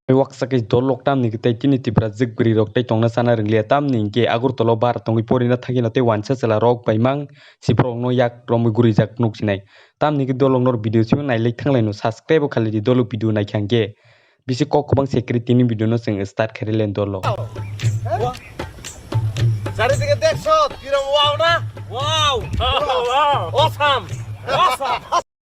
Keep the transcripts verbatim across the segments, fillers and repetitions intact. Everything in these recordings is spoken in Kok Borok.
Tei waksa khe dolok tamni khe tei chini Tipra jwk bwrwi rok tei tongna chana rwnglia tamni hwnkhe Agartala o bar tongwi porina thangkheno tei wansa chwla rok bai mang siphorokno yak romwi gurijak nuk sinai. Tamni khe dolok norok video simi nailai thanglaino subscribe bo khalidi dolok video naikha hwnkhe. Bisi kok kwbang secret tini video no chwng start khairele dolok. চারিদিকে দেখছো কিরম ওয়াও না? Wow! Wow! Awesome! Awesome!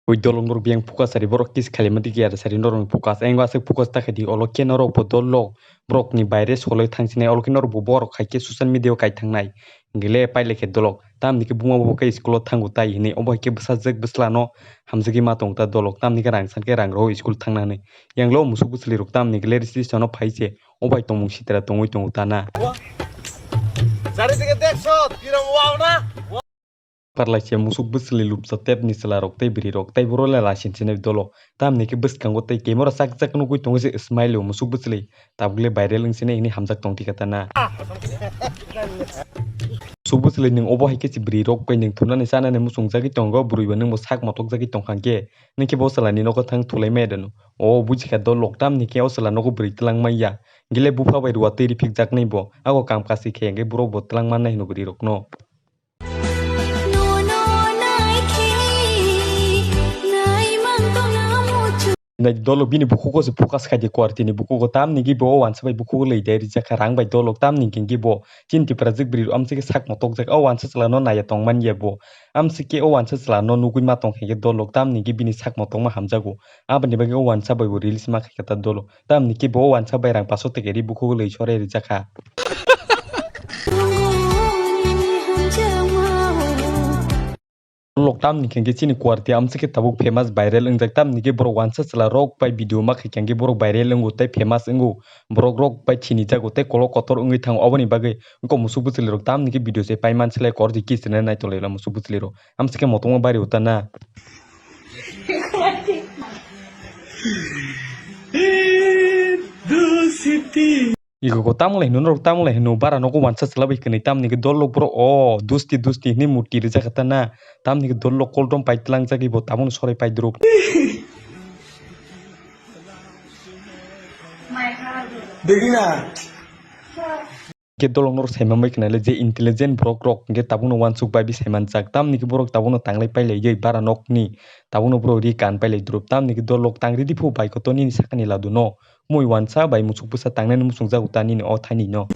Ui dolok norok biyang focus sari borok kiss khailima di kiyar sari norok focus engo aswk focus ta khaidi olo khe norok bo dolok borok ni baire soloi thangsinai olo khe norok bo borok hai khe social media o kai thangnai hingkhe le pailai khe dolok tamni khe buma bo khe school o thango tai hinui obo hai khe bwsajwk bwsla no hamjagwi ma tongo ta dolok tamni khe rang san khe rang rohor school thangna hinui yang lo musuk bwsli rok tamni khe le registration o phai se obo hai tongmung sitra tongwi tongo ta na. চারিদিকে দেখছো কিরম ওয়াও না? Parlaisa musuk bwsli lupsa tepni chwlarok tei bwrwirok tei borok le laisinsinai dolo. Tamni khe bwskango tei camera chak chak nugwi tongo se smile o musuk bwsli. Tabuk le viral wngsinai hwnwi hamjak tong thika ta na. Musuk bwsli nwng obo hai khe se bwrwirok bai nwng thumnani chanani muchungjagwi tongo, bwrwi bo nwng bo sak motokjagwi tongkha hwnkhe nwng khe bo chwlani nogo thang thulai maya dano. O bujikha dolok tamni khe o chwla nogo bwrwi twlang manya. Gile bupha bai ruwa twi riphikjaknai bo. Ago kam kasi khe hwnkhe borok bo twlang mannai hwno bwrwirokno. Nai dolo bini bukugo se focus khai di kuartini bukugo tamni gi bo wansa bai bukugo lei dai rijak kha rang bai dolok tamni hwnkhe bo chini Tipra jwk bwrwi amsike sak motokjak o wansa chwla no naiya tong man ya bo amsike o wansa chwla no nugwi ma tong khe dolok tamni gi bini sak motokma hamjago aboni bagwi o wansa bai bo reels ma khaikha ta dolo. Tamni khe bo wansa bai rang paso teke ri bukugo lei sore rijak kha. Lok tamni khe chini kuarti amsike tabuk famous viral wngjak tamni khe borok wansa chwla rok bai video ma khaikha hwnkhe borok viral wngo tei famous wngo borok rok bai chini jago tei kolok kotor wngwi thango oboni bagwi wngkok musuk bwchwlwi rok tamni khe video se paiman slai kor di kichirnai naitolai musuk bwchwlwi rok amsike motongma bari utana. Iko ko tamlai hino norok tamlai hino bara nogo wansa chwla bai kwnwi tamni khe dol lok borok o dusti dusti hwnwi murti rijak kha ta na tamni khe dol lok koldrom pai tlangjak ibo tabukno sorai pai drop. Degina. Hingke dolok norok sai manbai khna le je intelligent borok rok hingke tabukno wansuk bai bi sai manjak tamni khe borok tabukno tanglai pailai jai bara nokni tabukno borok ri kan pailai drop tamni khe dolok tangri di phu bai koto nini sakani ladu no mui wansa bai musuk bwsa tangnani muchung jago ta nini o thaini no.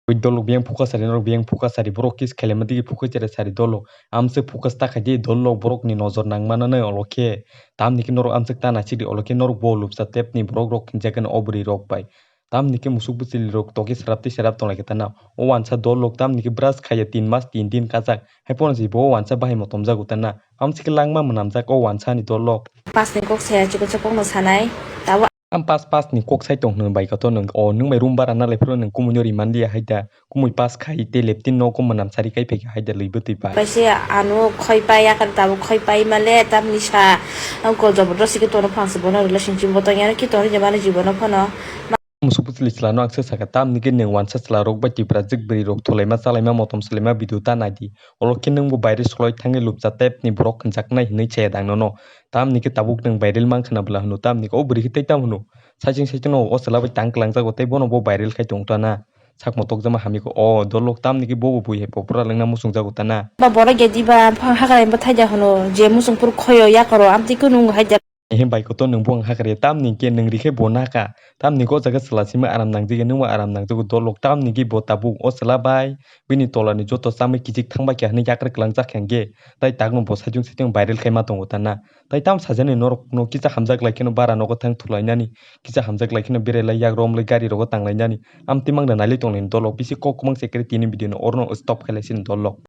Ui dolok biyang focus sari norok biyang focus sari borok kiss khailai ma digi focus sari sari dolok amswk focus ta khaidi dolok borok ni nojor nang mananai olokhe tamni khe norok amswk ta naisidi olokhe norok bo lupsa tepni borok rok hinjakhe o bwrwi rok bai tamni khe musuk bwchwlwi rok tokhe serap tei serap tonglaikhe tana o wansa dolok tamni khe brush khaiya tin mas tin din kachak haiphano se bo wansa bahai motomjago tana amswk khe langma mwnamjak o wansa ni dolok. Pass ni kok saya chikon sa kokno sanai tabo. Ang pass pass ni kok sai tong hwnwi bai kha to nwng o nwng bai room bara nalai phuru nwng kumui no ri man liya hai da kumui pass khai tei leptin no kok mwnam sari kai phai kha hai da lwi bwtwi bai. Kaisa ano khoi pai yakan tabuk khoi pai male tamni sa ang ko jabardasti khe tono phang se bono relationship bo tong ya ki tono je mani jibono phano. Musuk bwchwlwi chwla no ang se sakha tamni khe nwng wansa chwla rok bai Tipra jwk bwrwi rok thulaima chalaima motom swlaima video ta nai di olo khe nwng bo baire soloi thangwi lupcha tep ni borok hwnjaknai hwnwi chaya dang nono. Tamni khe tabuk nwng viral mang khna bwla hwno, tamni khe o bwrwi khe tei tamo hwno. Saichung saichung no o chwla bai tang kwlangjago tei bono bo viral khai tong tana. Sakmo tokjama hamya khe o dolok tamni khe bo bo bui hai popra lwngna muchungjago tana. Ba borok ya diba phang hagra ba thaida hwno je muchung phuru khoyo yakaro amtwi khe nungo hai da. Ehe bai koto nwng bo ang hagra ya tamni khe nwng rikhe bo naka. Tamni khe o jaga chwla simi aram nangjak ya nwng bo aram nangjago dolok tamni khe bo tabuk o chwla bai bini tola ni joto chamwi kichik thang bai khe hwnwi yakra kwlangjak khe hwnkhe tai takno bo saichung saichung viral khai ma tongo tana. Tai tamo sajani norokno kisa hamjak lai kheno bara nogo thang thulainani, kisa hamjak lai kheno berai lai yak romlai gari rogo tanglainani. Amtwi mangda nailai tonglaini dolok bisi kok kwbang se kere tini video no orono stop khailai sini dolok.